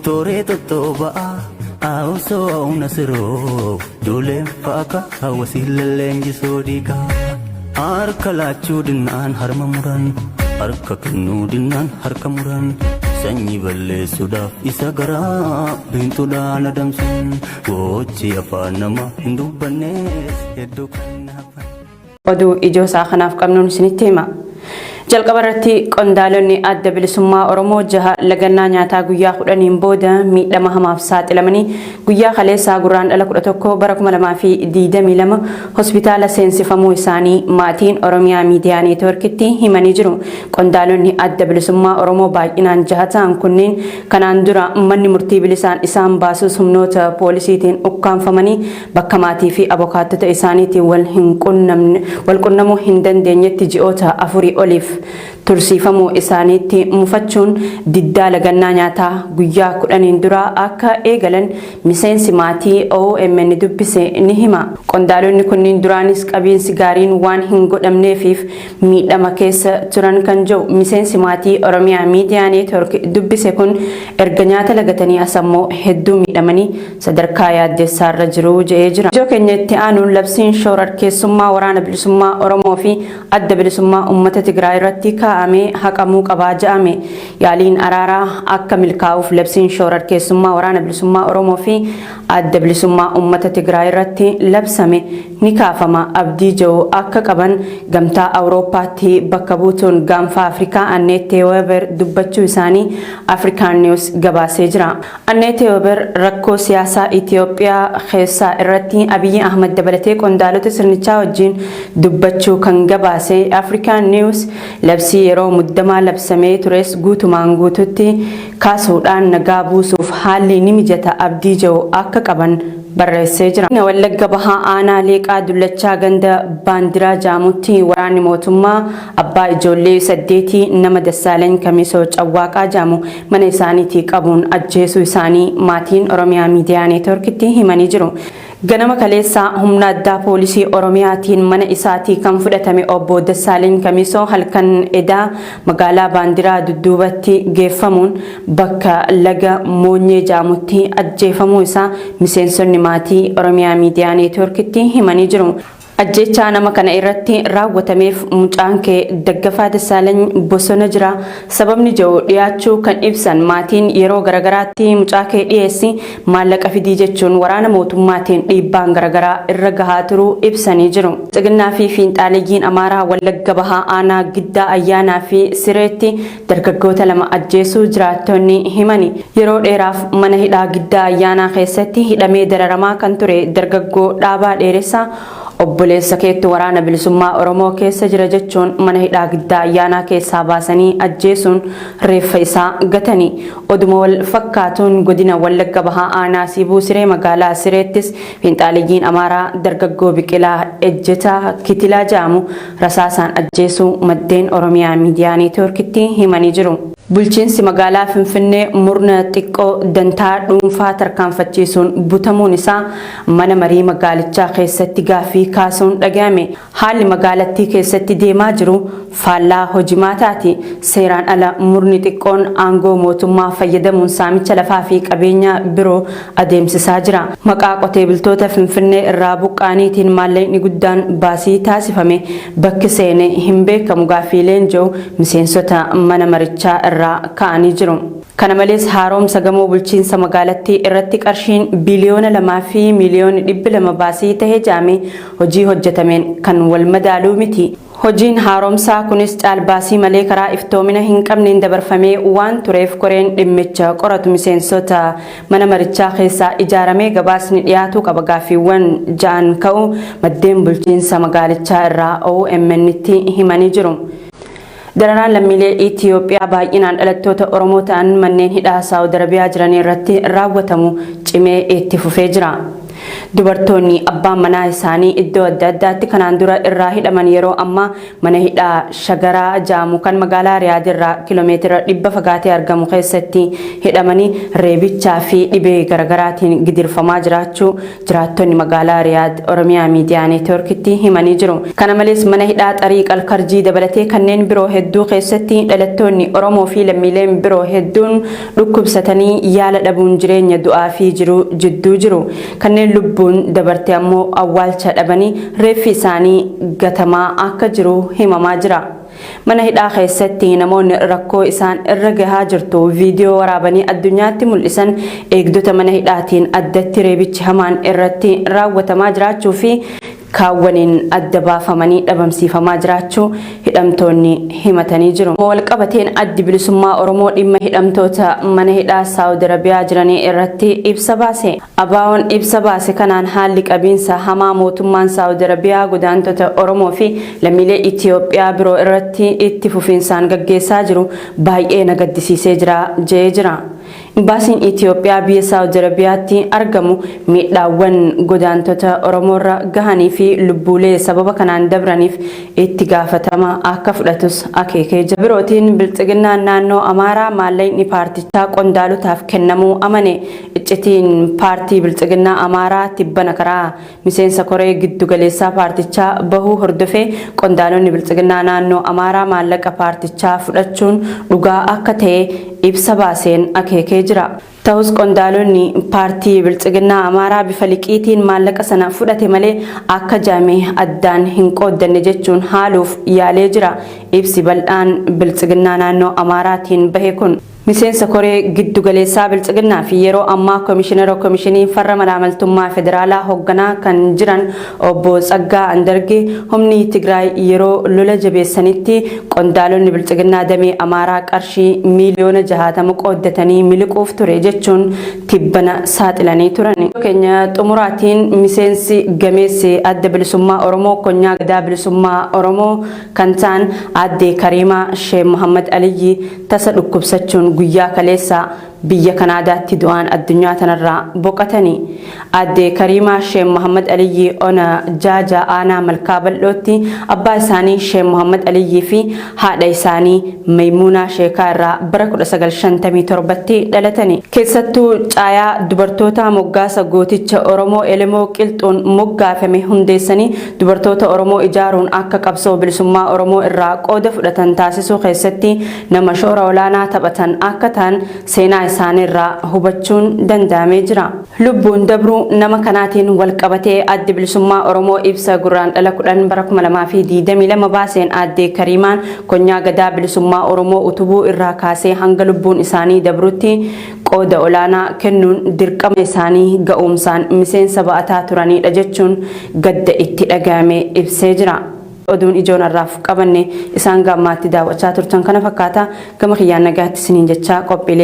Tooree tottooba'a Awusoo nasiroo Ijoolleen faaka hawwasiin leenjisoo dhiigaa. Harka laachuu dinnaan harma muran, harka kennuu dinnaan harka muran, sanyii balleessuudhaaf isa garaa biintuudhaan adamsan, gochi afaan nama hin dubbannees hedduu kan hafan. Oduu ijoo isaa kanaaf qabnuun isinitti hima. Jalqaba irratti qondaalonni Adda Bilisummaa Oromoo jaha lagannaa nyaataa guyyaa 10n booda miidhama hamaaf saaxilamanii guyyaa kaleessaa Gurraandhala 11 bara 2022 hospitaala seensifamuu isaanii maatiin Oromiyaa Miidiyaa Neetwoorkitti himanii jiru. Qondaalonni Adda Bilisummaa Oromoo baay'inaan jaha ta'an kunneen kanaan dura manni murtii bilisaan isaan baasus humnoota poolisiitiin ukkaamfamanii bakka maatii fi abokaattota isaaniitiin wal hin qunnamne wal qunnamuu hin dandeenyetti ji'oota afurii oliif tursiifamuu isaaniitti mufachuun diddaa lagannaa nyaataa guyyaa 10n duraa akka eegalan miseensi maatii OMN dubbise ni hima. Qondaalonni kunniin duraanis qabiinsi gaariin waan hin godhamneefiif miidhama keessa turan kan jedhu miseensi maatii Oromiyaa Miidiyaa Neetwork dubbise kun, erga nyaata lagatanii as ammoo hedduu miidhamanii sadarkaa yaaddessaarra jiru jedhee jira. Ijoo keenya itti aanuun labsiin shoorarkeessummaa Waraana Bilisummaa Oromoo fi Adda Bilisummaa Uummata Tigraay irratti kaa'amee haqamuu qabaa jedhame. Yaaliin araaraa akka milkaa'uuf labsiin shoorarkeessummaa Waraana Bilisummaa Oromoo fi Adda Bilisummaa Uummata Tigraay irratti labsame ni kaafama abdii jedhu akka qaban Gamtaa Awurooppaatti bakka buutuun Gaanfa Afrikaa Anneettee Weber dubbachuu isaanii Afrikaan News gabaasee jira. Anneettee Weber rakkoo siyaasaa Itoophiyaa keessaa irratti Abiyyi Ahmad dabalatee qondaalota sirnichaa wajjin dubbachuu kan gabaase Afrikaan News, labsii yeroo muddamaa labsamee tures guutumaan guututti kaasuudhaan nagaa buusuuf haalli ni mijata abdii jedhu akka qaban barreessee jira. Wallagga Bahaa Aanaa Leeqaa Dullachaa ganda Baandiraa Jaamutti waraanni mootummaa abbaa ijoollee saddeetii nama Dassaalany Kamisoo Cawwaaqaa jaamu mana isaaniitii qabuun ajjeesuu isaanii maatiin Oromiyaa Miidiyaa Neetworkitti himanii jiru. Ganama kaleessaa humna addaa poolisii Oromiyaatiin mana isaatii kan fudhatame obbo Dassaalany Kamisoo halkan edaa magaalaa Baandiraa dudduubatti geeffamuun bakka laga Moonyee jaamutti ajjeefamuu isaa miseensonni maatii Oromiyaa Miidiyaa Neetworkitti himanii jiru. Ajjeechaa nama kana irratti raawwatameef mucaan kee Daggafaa Dassaalany bosona jira sababni jedhu dhiyaachuu kan ibsan maatiin, yeroo garagaraatti mucaa kee dhiyeessi, maallaqa fidii jechuun waraana mootummaatiin dhiibbaan garagaraa irra gahaa turuu ibsanii jiru. Tsiginnaa fi fiinxaaleyyiin Amaaraa Wallagga Bahaa Aanaa Giddaa Ayyaanaa fi Sireetti dargaggoota lama ajjeesuu jiraattonni himani. Yeroo dheeraaf mana hidhaa Giddaa Ayyaanaa keessatti hidhamee dararamaa kan ture dargaggoo Dhaabaa Dheeressaa, obboleessa keetti Waraana Bilisummaa Oromoo keessa jira jechuun mana hidhaa Giddaa Ayyaanaa keessaa baasanii ajjeesuun reeffa isaa gatani. Oduma wal fakkaatuun godina Wallagga Bahaa Aanaa Siibuu Siree magaalaa Sireettis fiinxaaleyyiin Amaaraa dargaggoo Biqilaa Ejjetaa Kitilaa jedhamu rasaasaan ajjeesuu maddeen Oromiyaa Miidiyaa Neetwoorkitti himanii jiru. Bulchiinsi magaalaa Finfinnee murna xiqqoo dantaa dhuunfaa tarkaanfachiisuun butamuun isaa mana marii magaalichaa keessatti gaaffii kaasuun dhaga'ame. Haalli magaalattii keessatti deemaa jiru faallaa hojimaataati. Seeraan ala murni xiqqoon aangoo mootummaa fayyadamuun saamicha lafaa fi qabeenya biroo adeemsisaa jira. Maqaa qotee bultoota Finfinnee irraa buqqa'aniitiin maallaqni guddaan baasii taasifame bakki seene hin beekamu gaaffiileen jedhu miseensota mana marichaa irraa ka'anii jiru. Kana malees haaromsa gamoo bulchiinsa magaalattii irratti qarshiin biliyoona 2 fi miiliyoonni 200 baasii tahe jedhame hojii hojjetameen kan wal madaaluu miti. Hojiin haaromsaa kunis caalbaasii malee karaa iftoomina hin qabneen dabarfamee waan tureef koreen dhimmicha qoratu miseensota mana marichaa keessaa ijaaramee gabaasni dhiyaatuu qaba gaaffiiwwan ja'an ka'u maddeen bulchiinsa magaalichaa irraa OMN'tti himanii jiru. Dararaan lammiilee Itiyoophiyaa baay'inaan dhalattoota Oromoo ta'an manneen hidhaa Saawud Arabiyaa jiran irratti raawwatamu cimee itti fufee jira. Dubartoonni abbaan manaa isaanii iddoo adda addaatti kanaan dura irraa hidhaman yeroo ammaa mana hidhaa Shagaraa jaamu kan magaalaa Riyaad irraa kiiloomeetira 100 fagaatee argamu keessatti hidhamanii reebichaa fi dhibee garaagaraatiin gidirfamaa jiraachuu jiraattonni magaalaa Riyaad Oromiyaa Miidiyaa Neetwoorkitti himanii jiru. Kana malees mana hidhaa Xariiq Alkarjii dabalatee kanneen biroo hedduu keessatti dhalattoonni Oromoo fi lammiileen biroo hedduun dhukkubsatanii yaala dhabuun jireenya du'aa fi jiruu jidduu jiru. Kanneen lubbuun dabarte ammoo awwaalcha dhabanii reeffi isaanii gatamaa akka jiru himamaa jira. Mana hidhaa keessatti namoonni rakkoo isaan irra gahaa jirtu viidiyoo waraabanii addunyaatti mul'isan eegdota mana hidhaatiin addatti reebichi hamaan irratti raawwatamaa jiraachuu fi kaawwaniin adda baafamanii dhabamsiifamaa jiraachuu hidhamtoonni himatanii jiru. Walqabateen Addi Bilisummaa Oromoo dhimma hidhamtoota mana hidhaa Saawud Arabiyaa jiranii irratti ibsa baase. ABOn ibsa baase kanaan haalli qabiinsa hamaa mootummaan Saawud Arabiyaa godaantota Oromoo fi lammiilee Itiyoophiyaa biroo irratti itti fufiinsaan gaggeessaa jiru baay'ee na gaddisiisee jira je'ee jira. Imbaasiin Itiyoophiyaa biyya Saawud Arabiyaatti argamu miidhaawwan godaantota Oromoorra gahanii fi lubbuulee sababa kanaan dabraniif itti gaafatama akka fudhatus akeekee jira. Birootiin Bilxiginnaan naannoo Amaaraa maallaqni paartichaa qondaalotaaf kennamuu amane. Iccitiin paartii Bilxiginnaa Amaaraa tibbana karaa miseensa koree giddu galeessaa paartichaa bahuu hordofee qondaalonni Bilxiginnaa naannoo Amaaraa maallaqa paartichaa fudhachuun dhugaa akka ta'e ibsa baaseen akeekee jira. Ta'us qondaalonni paartii Bilxiginnaa Amaaraa bifa liqiitiin maallaqa sana fudhate malee akka jaame addaan hin qooddanne jechuun haaluuf yaalee jira. Ibsi bal'aan Bilxiginnaa naannoo Amaaraatiin bahe kun. Miseensa koree giddu galeessaa Bilxiginnaa fi yeroo ammaa Komishinara Komishinii Farra Malaamaltummaa Federaalaa hoogganaa kan jiran obbo Tsaggaa Andargee humni Tigraay yeroo lola jabeessanitti qondaalonni Bilxiginnaa damee Amaaraa qarshii miiliyoona 60 qooddatanii miliquuf ture jechuun tibbana saaxilanii turan. Keenya xumuraatiin miseensi gameessi Adda Bilisummaa Oromoo Konyaa Gadaa Bilisummaa Oromoo kan ta'an Aadde Kariimaa Sheek Muhammad Aliyyi tasa dhukkubsachuun guyyaa kaleessa biyya Kanaadaatti du'aan addunyaa tanarraa boqatani. Aadde Kariimaa Sheek Muhammad Aliyyi ona Jaaja aanaa Malkaa Bal'ootti abbaa isaanii Sheek Muhammad Aliyyii fi haadha isaanii Maymuunaa Sheekaa irraa bara 1957tti dhalatani. Keessattuu caayaa dubartoota moggaasa gooticha Oromoo Elemoo Qilxuun moggaafame hundeessanii dubartoota Oromoo ijaaruun akka qabsoo bilisummaa Oromoo irraa qooda fudhatan taasisuu keessatti nama shoora olaanaa taphatan akka ta'an seenaa isaaniirraa hubachuun danda'amee jira. Lubbuun dabruu nama kanaatiin wal qabatee Addi Bilisummaa Oromoo ibsa Gurraandhala 10 bara 2022 baaseen Aaddee Kariimaan Konyaa Gadaa Bilisummaa Oromoo utubuu irraa kaasee hanga lubbuun isaanii dabrutti qooda olaanaa kennuun dirqama isaanii ga'uumsaan miseensa ba'ataa turaniidha jechuun gadda itti dhaga'ame ibsee jira. Oduun ijoon har'aaf qabanne isaan gaammaatti daawwachaa turtan kana fakkaata. Gama kiyyaan nagaatti isiniin jechaa qophiilee.